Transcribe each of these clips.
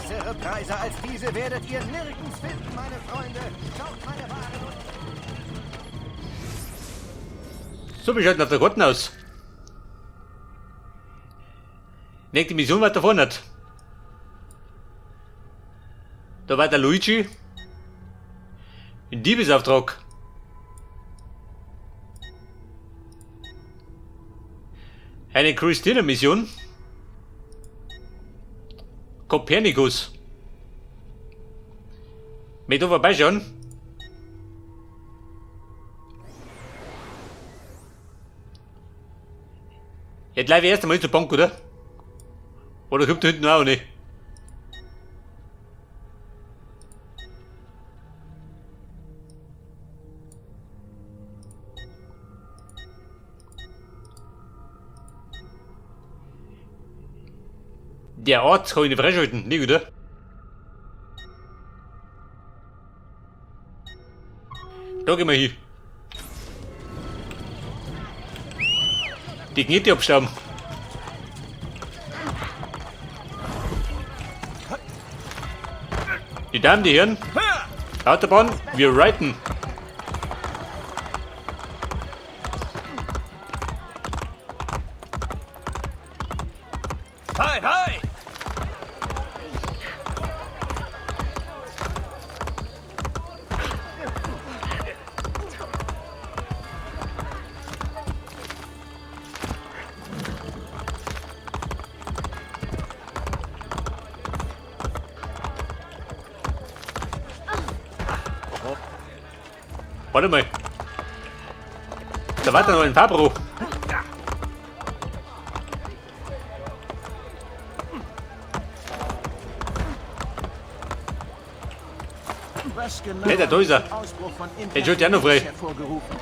Bessere Preise als diese werdet ihr nirgends finden, meine Freunde. Schaut meine Waren und... So, wie schaut denn auf der Karten aus? Nächste Mission weiter vorne. Da war der Luigi. Ein Diebesauftrag. Eine Christina-Mission. Kopernikus. Möchte da vorbeischauen? Jetzt gleich erst einmal zur Bank, oder? Oder kommt da hinten auch nicht? Der Ort kann ich nicht freischalten, nicht, oder? Da gehen wir hin. Die Knete abstauben. Die Damen, die Herren, Autobahn, wir reiten. Hi, hi! Warte mal. Da war da noch ein Fabro. Was genau Hey, da ist er. hat den Ausbruch von Den schaut ja noch frei. hervorgerufen?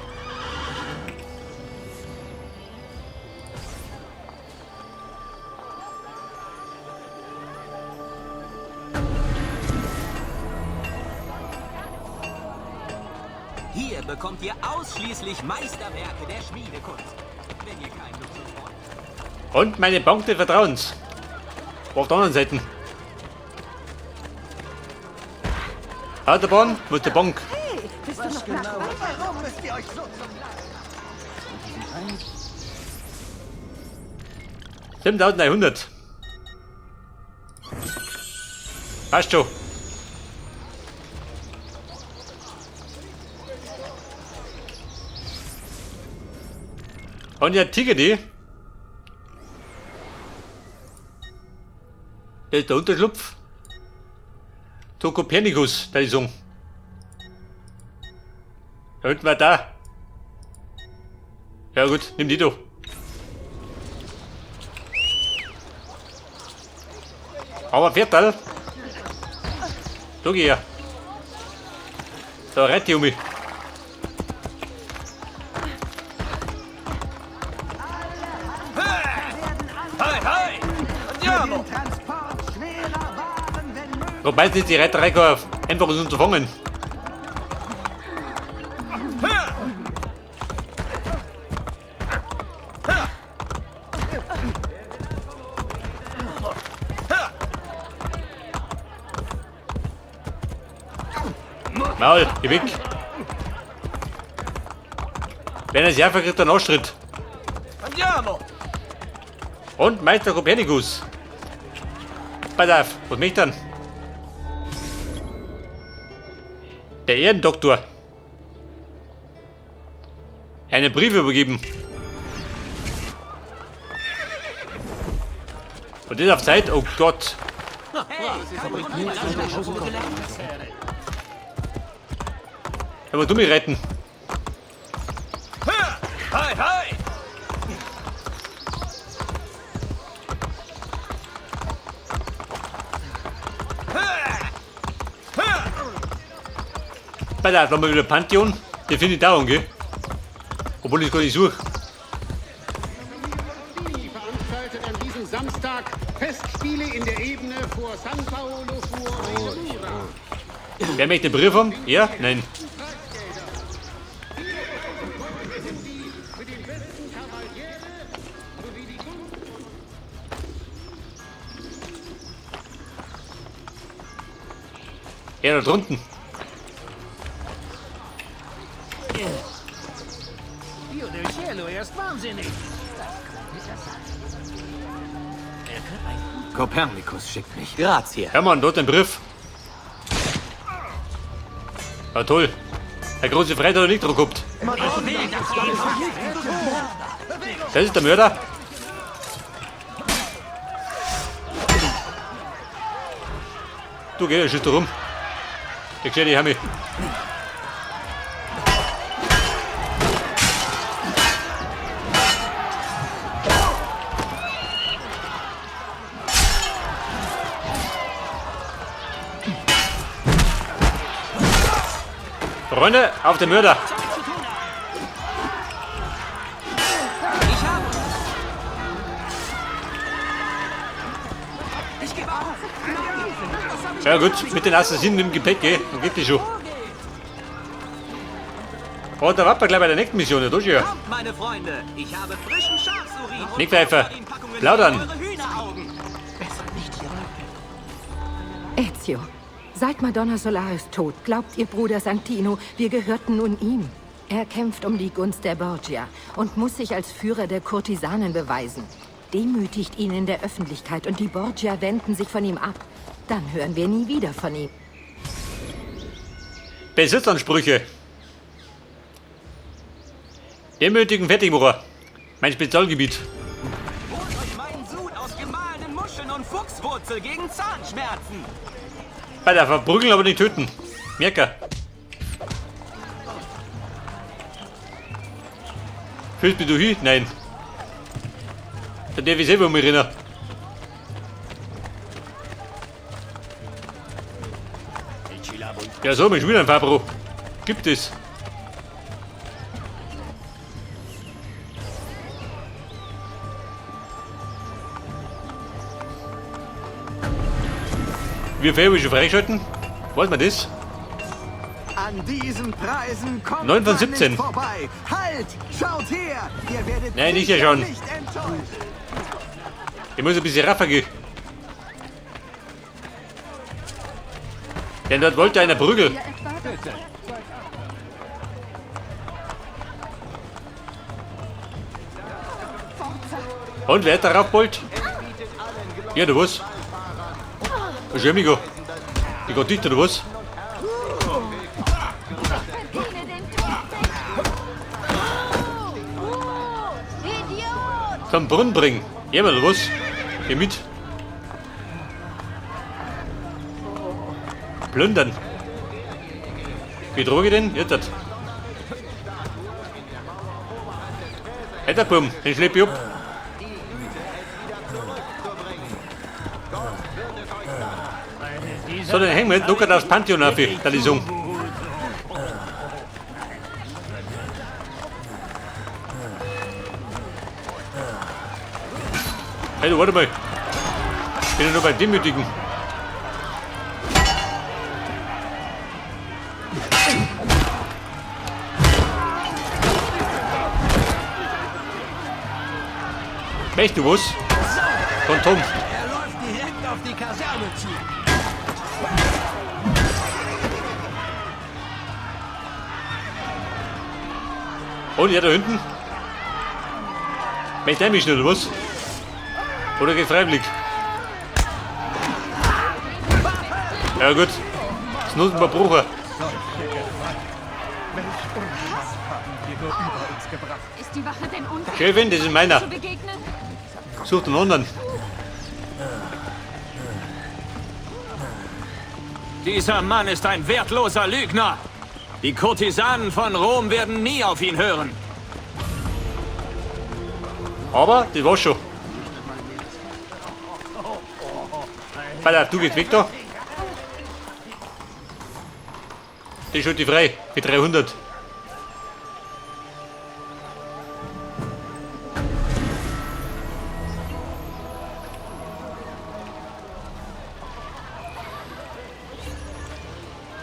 Hier bekommt ihr ausschließlich Meisterwerke der Schmiedekunst. Wenn ihr keinen Luxus wollt. Und meine Bank des Vertrauens. Auf der anderen Seite. Autobahn, wo ist die Bank? Was genau? Warum müsst ihr euch so zum 7100. Passt schon. Und der Tiger, die. Das ist der Unterschlupf. To Kopernikus, da ist so. Da hinten war da. Ja gut, nimm die doch. Aber Viertel. Da geh her. Da reit die um mich. Hi, hi! Andiamo! Transport schwerer Waren, wenn möglich. Wobei ist die Reiterei gar einfaches Unterfangen. Maul, geh weg. Wenn er sich einfach kriegt, dann Ausschritt. Andiamo! Und Meister Kopernikus. Pass auf, was möchte dann? Der Ehrendoktor. Einen Brief übergeben. Und das auf Zeit? Oh Gott. Aber du mich retten. Hi, hi! Pass auf, haben wir wieder Pantheon. Den finde ich da, gell? Obwohl ich gar nicht suche. Veranstaltet an diesem Samstag Festspiele in der Ebene vor San Paolo Fuoriura. Wer möchte den Brief haben? Er? Nein. Für den besten Cavaliere sowie die Gunst Ja, da drunten. Dio del Cielo, er ist wahnsinnig. Kopernikus schickt mich. Grazie. Hermann, dort ein Brief. Ja, toll. Der große Freiheit hat er nicht drauf gehabt. Das ist der Mörder. Du geh, schießt da rum. Der gescheite Hermi. Freunde, auf den Mörder! Ja gut, mit den Assassinen im Gepäck, gell? Dann geht die schon. Oh, da warten wir gleich bei der nächsten Mission, ja, da schon. Kommt, meine Freunde, ich habe frischen Schafsurin und Nickpfeifer, plaudern. eure Hühneraugen. Ezio, seit Madonna Solaris Tod glaubt ihr Bruder Santino, wir gehörten nun ihm. Er kämpft um die Gunst der Borgia und muss sich als Führer der Kurtisanen beweisen. Demütigt ihn in der Öffentlichkeit und die Borgia wenden sich von ihm ab. Dann hören wir nie wieder von ihm. Besitzansprüche. Demütigen Fertigmacher. Mein Spezialgebiet. Holt euch meinen Sud aus gemahlenen Muscheln und Fuchswurzel gegen Zahnschmerzen. Bei der verprügeln, aber nicht töten. Merker. Fühlst du hin? Nein. Da darf ich selber um mich rennen. Ja, so, mich wieder ein Fabro. Gibt es. Wie viel habe ich schon freigeschalten? Weiß man das? An diesen Preisen kommt 9 von man 17. nicht vorbei. Halt! Schaut her! Ihr werdet Nein, nicht sicher hier schon. nicht enttäuscht. Ich muss ein bisschen raffer gehen. Denn dort wollte einer Prügel. Und wer hat darauf wollt? Ja, du was? Schömigo. Die geht dicht, oder was? Zum Brunnen bringen. Ja, oder was? Geh mit. Plündern. Wie droge ich denn? Jetzt. Hey, der Bumm, den schlepp ich ab. So, den hängen wir jetzt locker aufs Pantheon auf, da die Song. Hey, du, warte mal. Ich bin ja nur beim Demütigen. Weißt du was? Von Tom. Er läuft direkt auf die Kaserne zu. Und ja, da hinten? Möchte er mich oder was? Oder geht freiwillig? Ja gut. Es nur ein paar Brucher. Ist die Wache denn unfähig, Kevin, das ist meiner. zu begegnen? Such den anderen. Dieser Mann ist ein wertloser Lügner. Die Kurtisanen von Rom werden nie auf ihn hören. Aber das war's schon. Pass auf, du gehst weg da. Die schaut die frei. Für 300.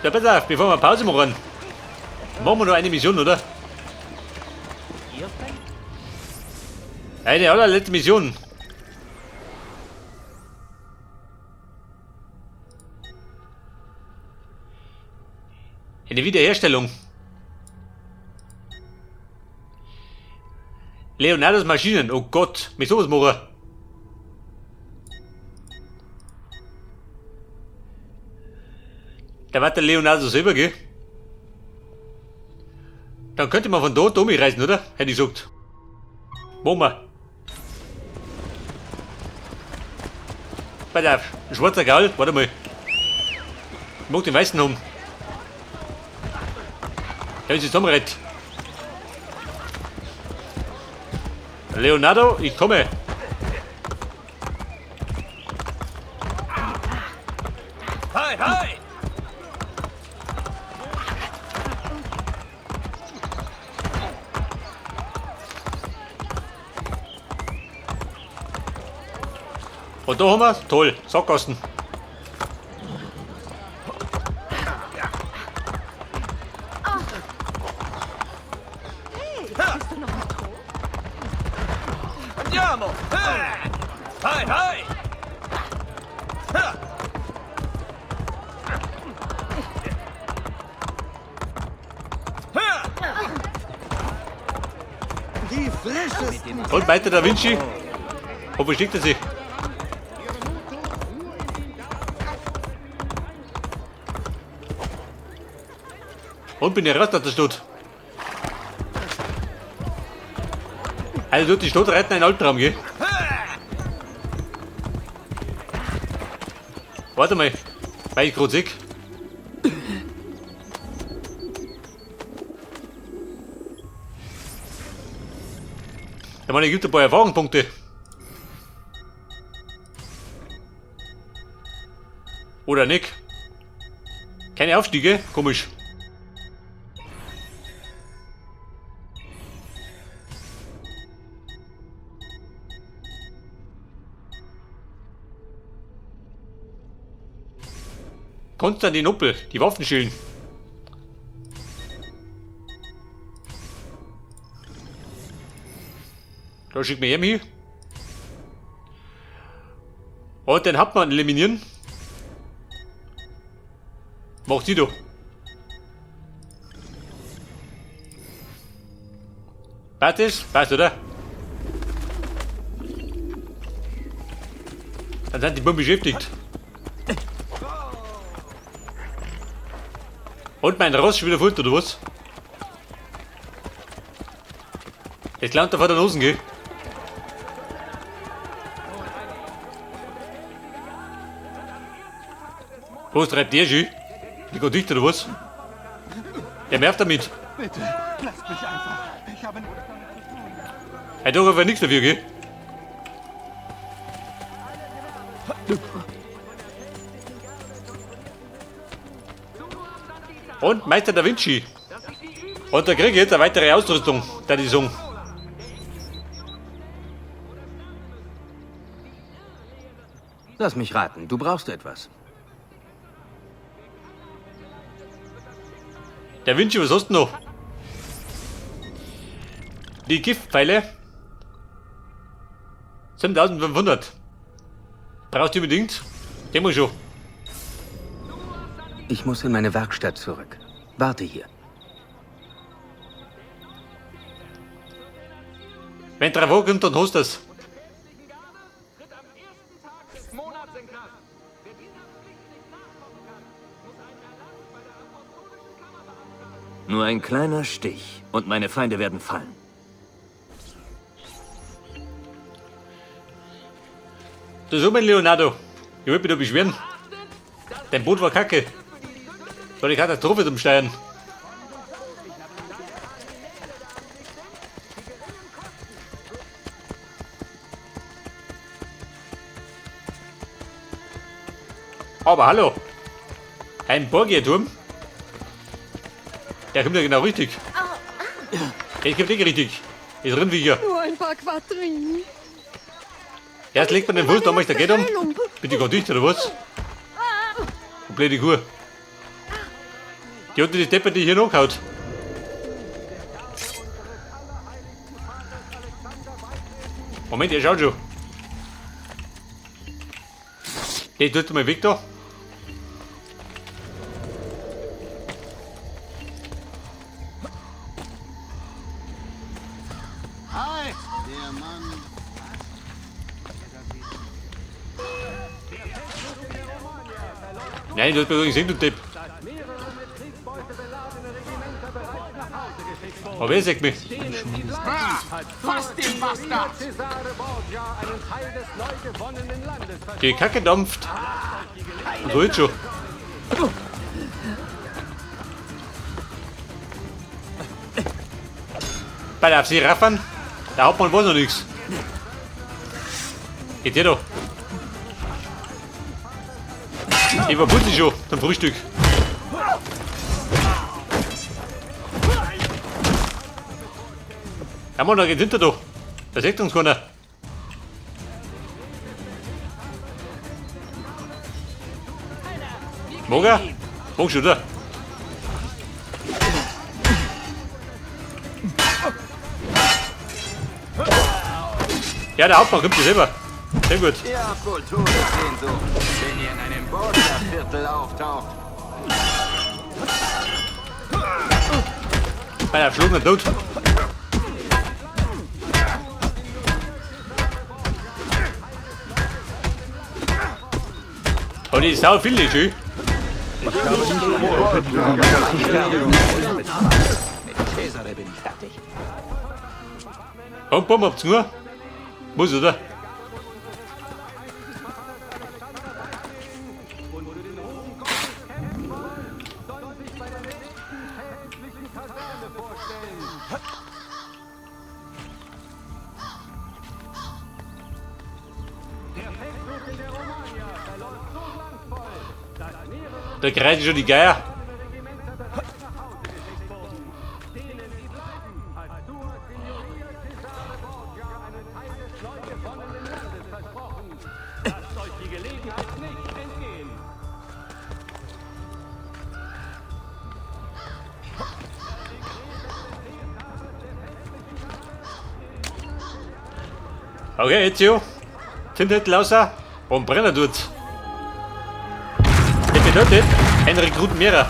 Ja, pass auf, bevor wir Pause machen, machen wir noch eine Mission, oder? Eine allerletzte Mission. Eine Wiederherstellung. Leonardos Maschinen. Oh Gott, mit sowas machen. Da war der Leonardo selber, gell? Dann könnte man von dort um reisen, oder? Hätte ich gesagt. Machen wir. Pass auf, schwarzer Gaul, warte mal. Ich mag den weißen haben. Der ist zusammengerettet. Leonardo, ich komme. Hi, hi! Und da haben wir's. Toll, Sackgassen. Andiamo! Hi, hi! Die frischesten Und weiter Da Vinci. Wo schickt er sich? Und bin ich raus aus der Stadt. Also durch die Stadt reiten ein Albtraum, gell? Warte mal, weil ich grad seh. Der Mann gibt ein paar Erfahrungspunkte. Oder nicht? Keine Aufstiege? Komisch. Konstantinopel, die Waffen schillen. Da schickt mir hin. Und den Hauptmann eliminieren. Macht sie doch. Passt das? Passt, oder? Dann sind die Buben beschäftigt. Und mein Ross schon wieder fort, oder was? Das klaut da vor der Nase, gell? Was treibt der schon? Die geht dicht, oder was? Der nervt damit. Bitte, lasst mich einfach. Ich habe nichts damit zu tun. Er tut aber nichts dafür, gell? Und Meister Da Vinci. Und da krieg ich jetzt eine weitere Ausrüstung, da die sagen. Lass mich raten, du brauchst etwas. Da Vinci, was hast du noch? Die Giftpfeile. 7500. Brauchst du unbedingt? Den muss ich schon. Ich muss in meine Werkstatt zurück. Warte hier. Wenn drauf kommt, dann hast du das. Nur ein kleiner Stich und meine Feinde werden fallen. Das ist mein Leonardo. Ich wollte mich da beschweren. Dein Boot war kacke. Das war die Katastrophe zum Steuern. Aber hallo. Ein Borgia-Turm. Der kommt ja genau richtig. Der kommt eh richtig. Ist drin wie hier. Nur ein paar Quattrini. Erst legt man den Fuß, dann macht der geht um. Bin ich gar dicht oder was? Komplette Kur. Die hat die Deppe, die hier noch haut. Moment, er schaut schon. Hey, tut mal weg da. Nein, du hast mir doch gesehen, du Depp. Aber wer sagt mich? Fass den Bastard! Die Kacke dampft. Und so jetzt schon. Bei der FC Raffern, der Hauptmann weiß noch nichts. Geht der da? Ich war putze schon zum Frühstück. Ja Mann, da geht hinter da. Da sieht uns keiner. Mag er? Magst du, oder? Ja, der Hauptmann kommt selber. Sehr gut. Ihr habt wohl Todessehnsucht, wenn ihr in einem Borgia-Viertel auftaucht. Bei der erschlagenen Tod. Oh, die ist sau viel, die schön. Cesare bin ich fertig. Komm, komm, habt's nur. Muss, oder? Da kreisen schon die Geier. Okay, Ezio. Zündhüttel raus und brennen tut's. Das bedeutet, ein Rekrut mehrer.